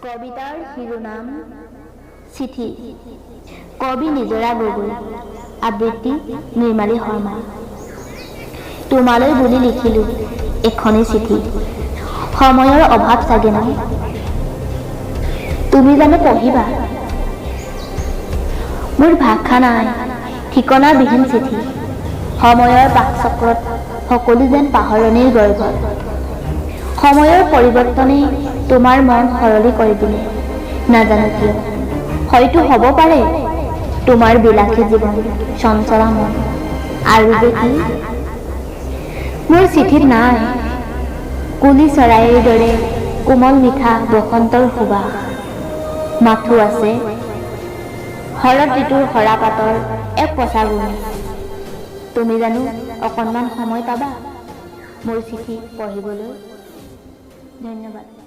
কবিতাৰ শিৰোনাম চিঠি। কবি নিজৰা গগৈ। আবৃত্তি নিৰ্মালী শৰ্মা। তোমালৈ বুলি লিখিলোঁ এখনি চিঠি। সময়ৰ অভাৱ চাগে ন? তুমি জানো পঢ়িবা? মোৰ ভাষা নাই, ঠিকনাবিহীন চিঠি। সময়ৰ পাকচক্ৰত সকলো যেন পাহৰণিৰ গৰ্ভত। সময়ৰ পৰিৱৰ্তনে তোমাৰ মন সলনি কৰি দিলে, নাজানো কিয়। হয়তো হ'ব পাৰে তোমাৰ বিলাসী জীৱন, চঞ্চলা মন আৰু যে কি। মোৰ চিঠিত নাই কুলি চৰাইৰ দৰে কোমল মিঠা বসন্তৰ সুবাস। মাথো আছে শৰৎ ঋতুৰ সৰাপাতৰ এক পচা গোন্ধ। তুমি জানো অকণমান সময় পাবা মোৰ চিঠি পঢ়িবলৈ? ধন্যবাদ।